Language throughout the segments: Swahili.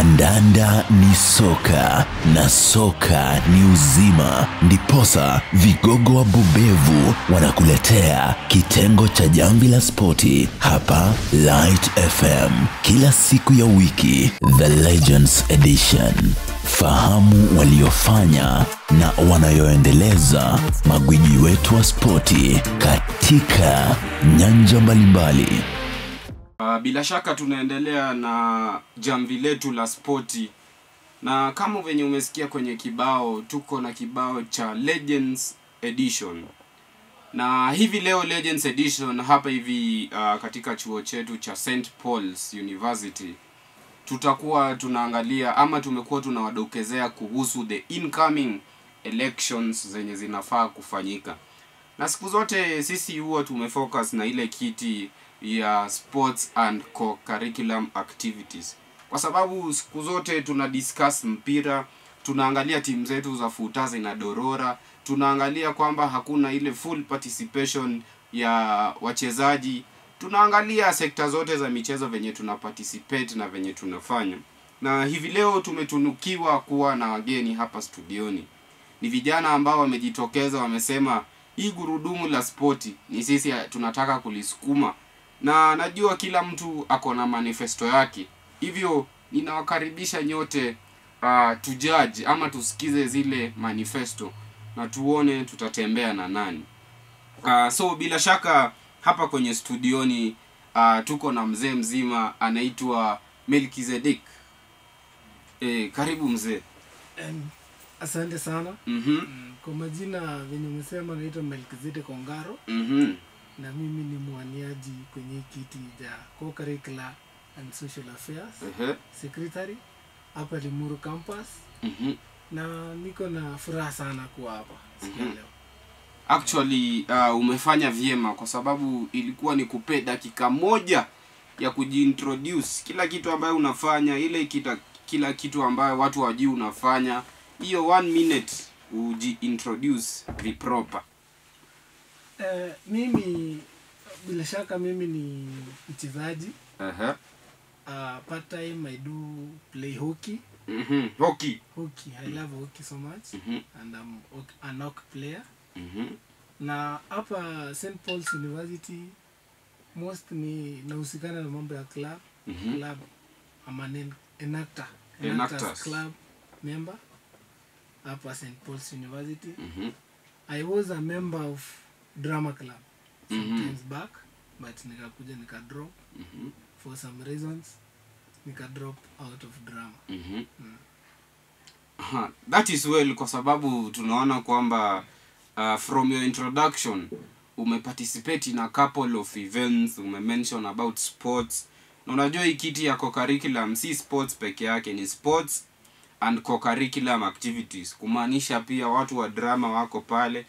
Kandanda ni soka na soka ni uzima. Ndiposa vigogo wa bubevu wanakuletea kitengo cha Jamvi la Spoti hapa Light FM kila siku ya wiki, The Legends Edition. Fahamu waliofanya na wanayoendeleza magwiji wetu wa spoti katika nyanja mbalimbali. Bila shaka tunaendelea na jamvi letu la spoti, na kama venye umesikia kwenye kibao, tuko na kibao cha Legends Edition. Na hivi leo Legends Edition hapa hivi katika chuo chetu cha St. Paul's University tutakuwa tunaangalia ama tumekuwa tunawadokezea kuhusu the incoming elections zenye zinafaa kufanyika. Na siku zote sisi huwa tumefocus na ile kiti ya sports and co-curriculum activities, kwa sababu siku zote tuna discuss mpira, tunaangalia timu zetu za futa zinadorora, tunaangalia kwamba hakuna ile full participation ya wachezaji, tunaangalia sekta zote za michezo venye tuna participate na venye tunafanya. Na hivi leo tumetunukiwa kuwa na wageni hapa studioni. Ni vijana ambao wamejitokeza, wamesema hii gurudumu la spoti ni sisi tunataka kulisukuma. Na najua kila mtu ako na manifesto yake. Hivyo ninawakaribisha nyote tujudge ama tusikize zile manifesto na tuone tutatembea na nani. So bila shaka hapa kwenye studioni tuko na mzee mzima anaitwa Melkizedek. Karibu mzee. Asante sana. Kwa majina venye umesema naitwa Melkizedek Ongaro. Na mimi ni mwaniaji kwenye kiti cha Co-curricular and Social Affairs Secretary hapa Limuru Campus. Na niko na furaha sana kuwa hapa siku ya leo. Actually umefanya vyema kwa sababu ilikuwa ni kupe dakika moja ya kujiintroduce kila kitu ambayo unafanya, ile kila kitu ambayo watu wajui unafanya. Hiyo 1 minute ujiintroduce viproper. Mimi bila shaka mimi ni mchezaji. Part time I do play hockey. Hockey. Hockey. I love hockey so much. And I'm an hockey player. Na hapa St. Paul's University most ni nahusikana na mambo ya club. Club. I'm an enactor. Enactors club member hapa St. Paul's University. I was a member of drama club sometimes back, but nikakuja nika drop for some reasons, nika drop out of drama. That is well, kwa sababu tunaona kwamba from your introduction umeparticipate in a couple of events, umemention about sports. Na unajua hii kiti ya co-curriculum si sports peke yake, ni sports and co-curriculum activities, kumaanisha pia watu wa drama wako pale.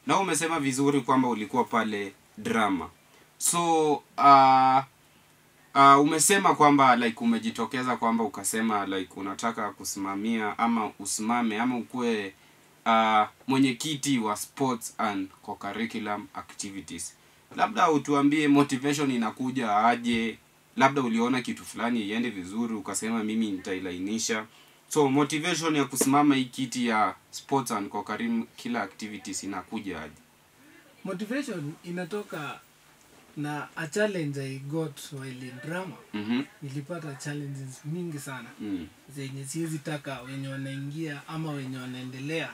Na umesema vizuri kwamba ulikuwa pale drama. So umesema kwamba like umejitokeza kwamba ukasema like unataka kusimamia ama usimame ama ukue mwenyekiti wa sports and co-curriculum activities. Labda utuambie motivation inakuja aje, labda uliona kitu fulani iende vizuri ukasema mimi nitailainisha. So motivation ya kusimama hii kiti ya sports and co-curricular activities inakuja aje? Motivation inatoka na a challenge I got while in drama. Nilipata challenges mingi sana zenye siwezi taka wenye wanaingia ama wenye wanaendelea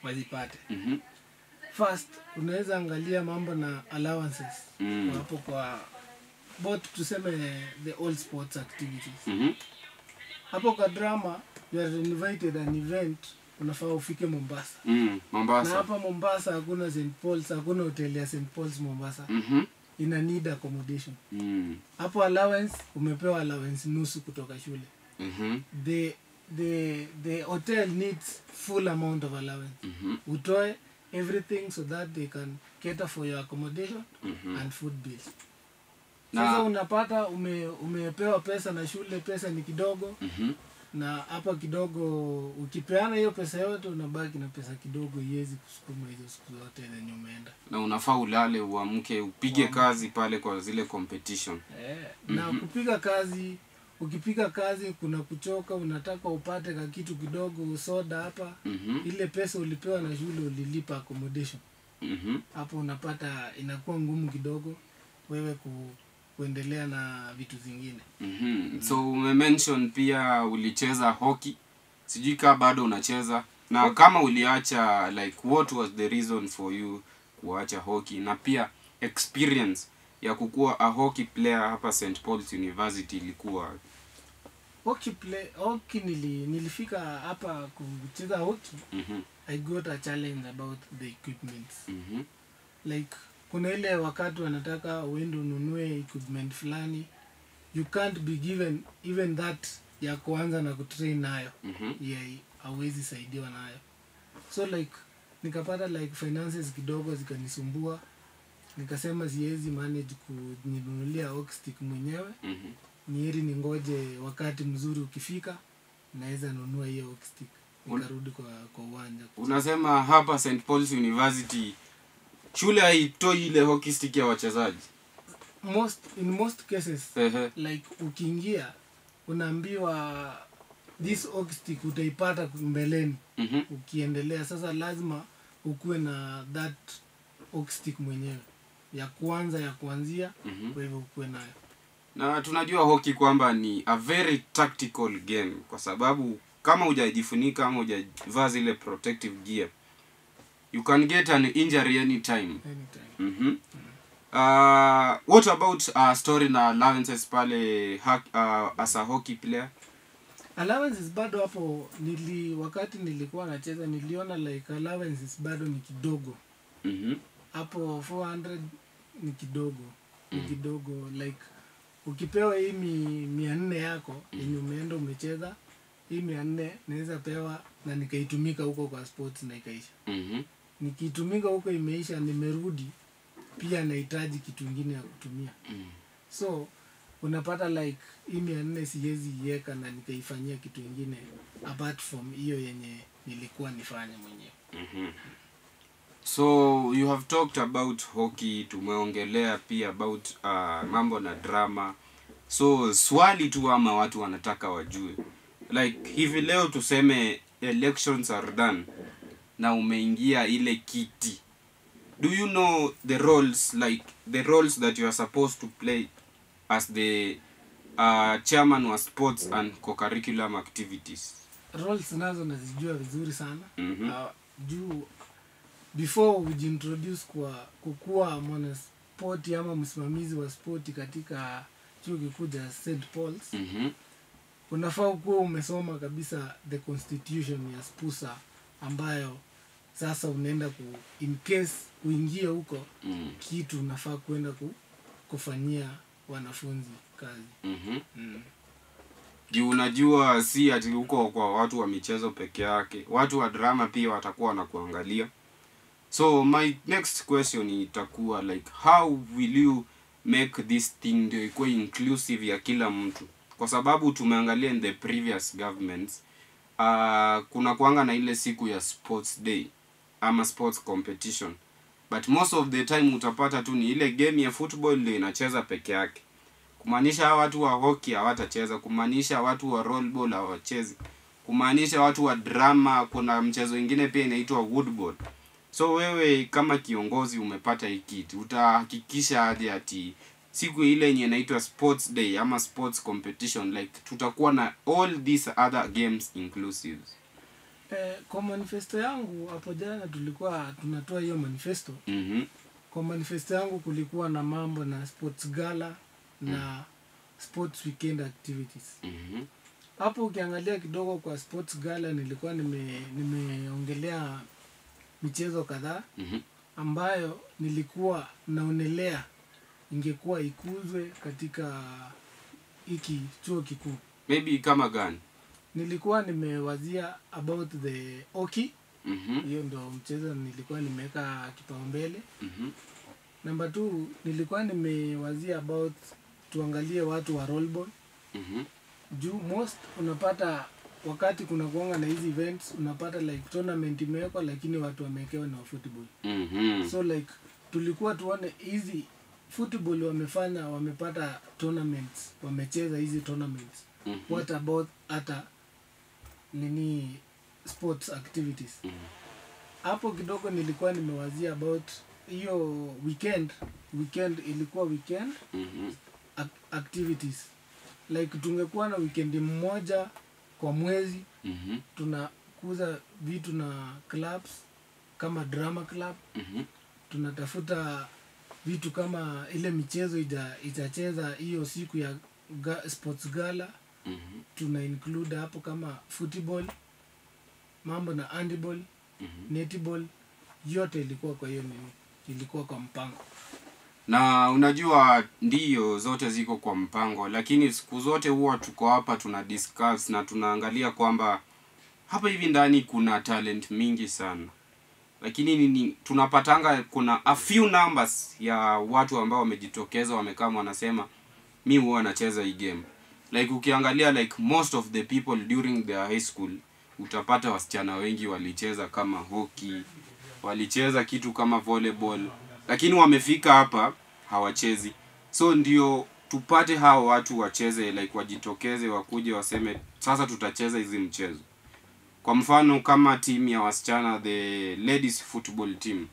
wazipate. First, unaweza angalia mambo na allowances hapo kwa both, tuseme the all sports activities. Hapo kwa drama you are invited an event, unafaa ufike Mombasa. Mombasa. Na hapa Mombasa hakuna St. Paul's, hakuna hotel ya St. Paul's Mombasa. Ina need accommodation. Hapo allowance umepewa allowance nusu kutoka shule. The hotel needs full amount of allowance. Utoe everything so that they can cater for your accommodation and food bills. Sasa unapata umepewa pesa na shule, pesa ni kidogo. Na hapa kidogo ukipeana hiyo pesa yote unabaki na pesa kidogo, iwezi kusukuma hizo siku zote zenye umeenda. Na unafaa ulale uamke upige kazi pale kwa zile competition. Na kupiga kazi Ukipiga kazi kuna kuchoka, unataka upate ka kitu kidogo, soda hapa. Ile pesa ulipewa na shule ulilipa accommodation. Hapo unapata inakuwa ngumu kidogo wewe kuendelea na vitu zingine. So umemention pia ulicheza hockey. Sijui kama bado unacheza. Na okay, kama uliacha, like what was the reason for you kuacha hockey? Na pia experience ya kukua a hockey player hapa St. Paul's University ilikuwa? Hockey nilifika hapa kucheza hockey. I got a challenge about the equipment. Like kuna ile wakati wanataka uende ununue equipment fulani, you can't be given even that ya kuanza na kutrain nayo. Yeah, hauwezi saidiwa nayo. So like nikapata like finances kidogo zikanisumbua. Nikasema siwezi manage kujinunulia hockey stick mwenyewe. Ni heri ningoje wakati mzuri ukifika naweza nunua hiyo hockey stick. Nikarudi kwa uwanja. Unasema hapa St. Paul's University shule haitoi ile hockey stick ya wachezaji? In most cases, like ukiingia unaambiwa this hockey stick utaipata mbeleni. Ukiendelea sasa lazima ukuwe na that hockey stick mwenyewe ya kwanza ya kuanzia. Kwa hivyo ukuwe nayo. Na tunajua hockey kwamba ni a very tactical game, kwa sababu kama hujajifunika ama hujavaa zile protective gear, you can get an injury anytime. Anytime. What about story na allowances pale as a hockey player? Allowances bado hapo wakati nilikuwa nacheza niliona like allowances bado ni kidogo. Hapo 400 ni kidogo. Ni kidogo, like ukipewa hii 400 yako yenye umeenda umecheza, hii 400 naweza pewa na nikaitumika huko kwa sports na ikaisha. Nikitumika huko imeisha, nimerudi pia nahitaji kitu kingine ya kutumia. So unapata like hii 400 siwezi iweka na nikaifanyia kitu kingine apart from hiyo yenye nilikuwa nifanye mwenyewe. So you have talked about hockey, tumeongelea pia about mambo na drama. So swali tu ama watu wanataka wajue, like hivi leo tuseme elections are done na umeingia ile kiti, do you know the roles, like the roles that you are supposed to play as the chairman wa sports and co-curriculum activities? Roles nazo nazijua vizuri sana. Juu before ujiintroduce kwa kukuwa mwana sport ama msimamizi wa sport katika chuo kikuu cha St. Paul's, unafaa kuwa umesoma kabisa the constitution ya SPUSA ambayo sasa unaenda in case uingie huko, kitu unafaa kwenda kufanyia wanafunzi kazi. Juu unajua si ati huko kwa watu wa michezo peke yake, watu wa drama pia watakuwa wanakuangalia. So my next question itakuwa like how will you make this thing ndio ikuwe inclusive ya kila mtu? Kwa sababu tumeangalia in the previous governments, kuna kuanga na ile siku ya sports day ama sports competition, but most of the time utapata tu ni ile game ya football ndio inacheza peke yake, kumaanisha watu wa hockey hawatacheza, kumaanisha watu wa roll ball hawachezi, kumaanisha watu wa drama, kuna mchezo mwingine pia inaitwa woodball. So wewe kama kiongozi umepata hii kitu, utahakikisha aje ati siku ile yenye inaitwa sports day ama sports competition, like tutakuwa na all these other games inclusive? Kwa manifesto yangu hapo jana tulikuwa tunatoa hiyo manifesto. Kwa manifesto yangu kulikuwa na mambo na sports gala na sports weekend activities. Hapo ukiangalia kidogo kwa sports gala nilikuwa nimeongelea michezo kadhaa ambayo nilikuwa naonelea ingekuwa ikuzwe katika hiki chuo kikuu. Maybe kama gani? Nilikuwa nimewazia about the hockey. Hiyo ndo mchezo nilikuwa nimeweka kipaumbele. Number 2 nilikuwa nimewazia about tuangalie watu wa roll ball. Juu most unapata wakati kuna kuanga na hizi events unapata like tournament imewekwa lakini watu wamewekewa na football. So like tulikuwa tuone hizi football wamefanya, wamepata tournaments, wamecheza hizi tournaments. What about hata nini sports activities? Hapo kidogo nilikuwa nimewazia about hiyo weekend ilikuwa weekend activities. Like tungekuwa na weekend mmoja kwa mwezi, tunakuza vitu na clubs kama drama club. Tunatafuta vitu kama ile michezo itacheza hiyo siku ya sports gala. Tuna include hapo kama football, mambo na handball, netball, yote ilikuwa kwa hiyo nini, ilikuwa kwa mpango. Na unajua ndiyo zote ziko kwa mpango, lakini siku zote huwa tuko hapa tuna discuss na tunaangalia kwamba hapa hivi ndani kuna talent mingi sana. Lakini nini tunapatanga kuna a few numbers ya watu ambao wamejitokeza, wamekaa wanasema mi huwa nacheza hii game. Like ukiangalia like most of the people during their high school utapata wasichana wengi walicheza kama hockey, walicheza kitu kama volleyball, lakini wamefika hapa hawachezi. So ndio tupate hao watu wacheze, like wajitokeze wakuje waseme sasa tutacheza hizi mchezo. Kwa mfano kama team ya wasichana, the ladies football team,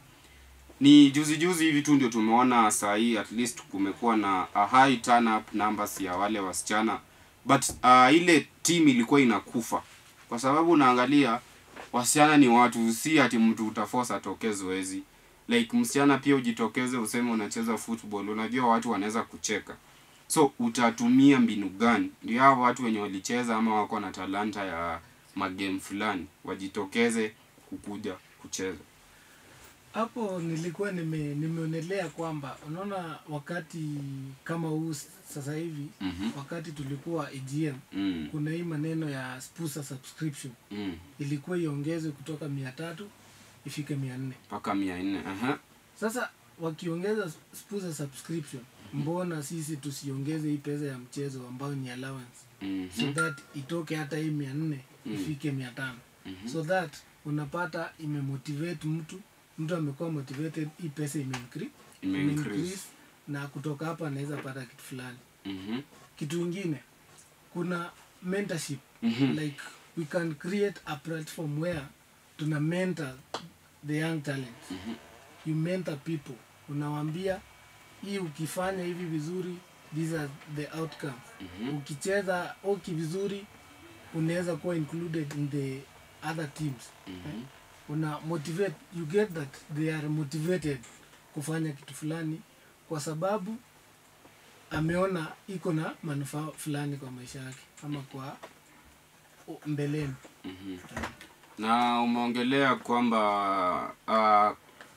ni juzi juzi hivi tu ndio tumeona saa hii at least kumekuwa na a high turn up numbers ya wale wasichana. But ile team ilikuwa inakufa kwa sababu unaangalia wasichana ni watu, si ati mtu utaforce atoke zoezi. Like msichana pia ujitokeze useme unacheza football, unajua watu wanaweza kucheka. So utatumia mbinu gani ndio hao watu wenye walicheza ama wako na talanta ya magame fulani wajitokeze kukuja kucheza? Hapo nilikuwa nimeonelea kwamba unaona wakati kama huu sasa hivi, wakati tulikuwa AGM, kuna hii maneno ya sponsor subscription. Ilikuwa iongezwe kutoka 300 ifike 400. Mpaka 400. Sasa wakiongeza sponsor subscription, mbona sisi tusiongeze hii pesa ya mchezo ambayo ni allowance? So that itoke hata hii 400 ifike 500. So that unapata imemotivate mtu, mtu amekuwa motivated, hii pesa ime-increase, na kutoka hapa anaweza pata kitu fulani. Kitu kingine, kuna mentorship. Like we can create a platform where tuna mentor the young talents. You mentor people, unawaambia hii ukifanya hivi vizuri, these are the outcomes. Ukicheza hockey vizuri, unaweza kuwa included in the other teams. Una motivate, you get that they are motivated kufanya kitu fulani kwa sababu ameona iko na manufaa fulani kwa maisha yake ama kwa mbeleni. Na umeongelea kwamba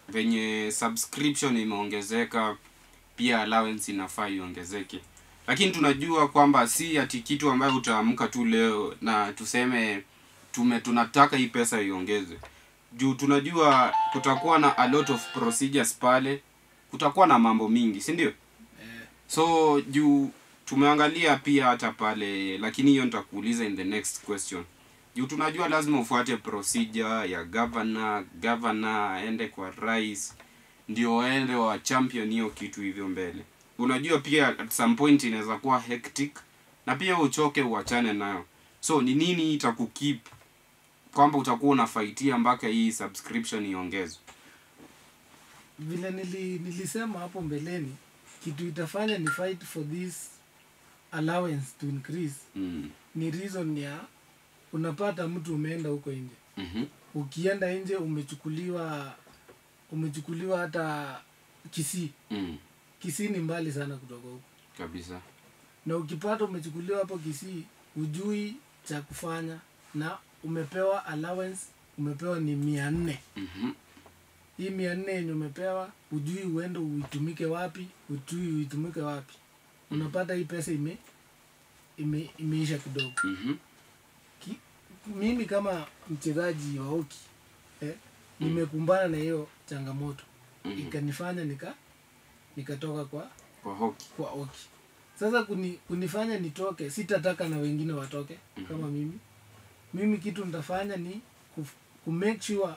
venye subscription imeongezeka pia allowance inafaa iongezeke. Lakini tunajua kwamba si ati kitu ambayo utaamka tu leo na tuseme tunataka hii pesa iongezwe. Juu tunajua kutakuwa na a lot of procedures pale, kutakuwa na mambo mingi, si ndio? So juu tumeangalia pia hata pale, lakini hiyo nitakuuliza in the next question. Juu tunajua lazima ufuate procedure ya governor aende kwa rais, ndio aende wa champion hiyo kitu hivyo mbele. Unajua pia at some point inaweza kuwa hectic na pia uchoke uachane nayo. So ni nini itakukeep kwamba utakuwa unafightia mpaka hii subscription iongezwe? Vile nilisema hapo mbeleni, kitu itafanya ni fight for this allowance to increase. Ni reason ya unapata mtu umeenda huko nje. Ukienda nje umechukuliwa hata Kisii. Kisii ni mbali sana kutoka huko. Kabisa. Na ukipata umechukuliwa hapo Kisii, hujui cha kufanya na umepewa allowance, umepewa ni 400. Hii 400 yenye umepewa, hujui uende uitumike wapi, hujui uitumike wapi. Unapata hii pesa imeisha kidogo. Mimi kama mchezaji wa hockey, nimekumbana na hiyo changamoto. Ikanifanya nikatoka kwa hockey. Kwa hockey. Sasa kunifanya nitoke, sitataka na wengine watoke kama mimi. Mimi kitu nitafanya ni ku make sure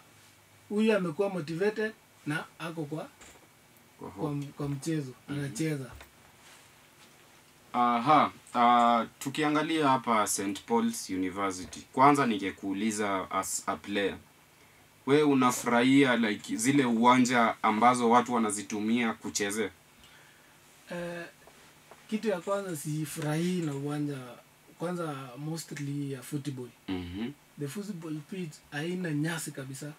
huyu amekuwa motivated na ako Kwa mchezo anacheza. Aha, tukiangalia hapa St. Paul's University, kwanza ningekuuliza as a player, we unafurahia like zile uwanja ambazo watu wanazitumia kuchezea? Kitu ya kwanza, sifurahii na uwanja kwanza mostly ya football. The football pitch haina nyasi kabisa.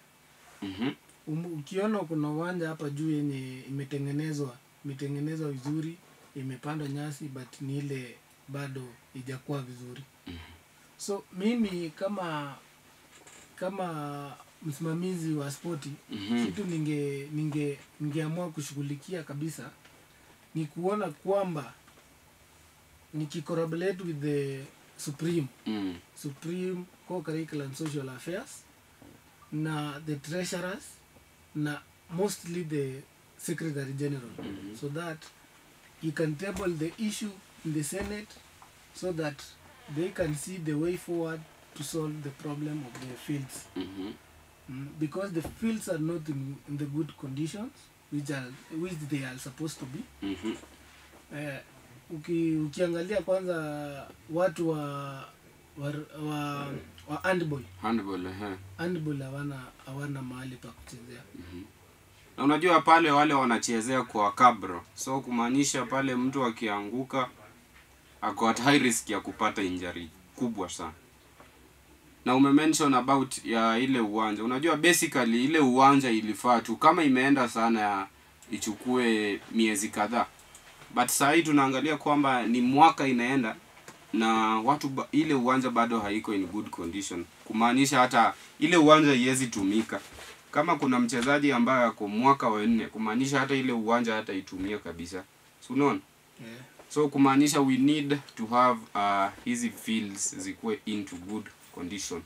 Ukiona kuna uwanja hapa juu yenye imetengenezwa vizuri, imepandwa nyasi, but ni ile bado ijakuwa vizuri. So mimi kama msimamizi wa spoti, kitu ningeamua kushughulikia kabisa ni kuona kwamba nikicollaborate with the Supreme, Supreme Co-Curricular and Social Affairs na the treasurers na mostly the Secretary General, so that you can table the issue in the Senate so that they can see the way forward to solve the problem of the fields. Because the fields are not in the good conditions which they are supposed to be. Ukiangalia kwanza watu wa handball. Handball, eh. Handball hawana mahali pa kuchezea. Na unajua pale wale wanachezea kwa cabro, so kumaanisha pale mtu akianguka ako at high risk ya kupata injury kubwa sana. Na umemention about ya ile uwanja. Unajua basically ile uwanja ilifaa tu kama imeenda sana ichukue miezi kadhaa. But saa hii tunaangalia kwamba ni mwaka inaenda na watu ile uwanja bado haiko in good condition. Kumaanisha hata ile uwanja haiwezi tumika. Kama kuna mchezaji ambaye ako mwaka wa 4, kumaanisha hata ile uwanja hata itumia kabisa. So unaona? Yeah. So kumaanisha we need to have hizi fields zikuwe into good condition.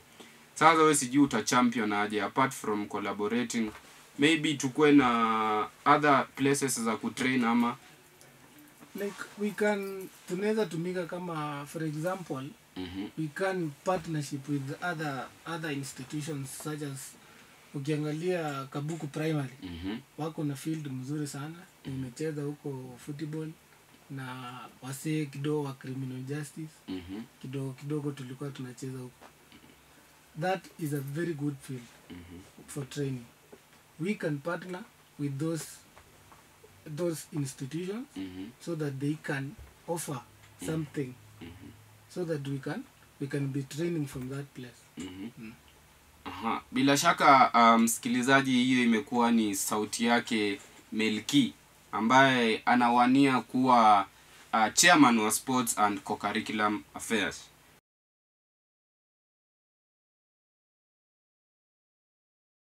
Sasa wewe sijui uta champion aje apart from collaborating, maybe tukue na other places za kutrain ama like we can, tunaweza tumika kama for example, we can partnership with other institutions such as ukiangalia Kabuku Primary, wako na field mzuri sana. Nimecheza huko football na wasee kidogo wa criminal justice. Kidogo kidogo tulikuwa tunacheza huko. That is a very good field for training. We can partner with those institutions so that they can offer something, so that we can be training from that place. Aha. Bila shaka msikilizaji, hiyo imekuwa ni sauti yake Melki ambaye anawania kuwa chairman wa Sports and Co-Curriculum Affairs.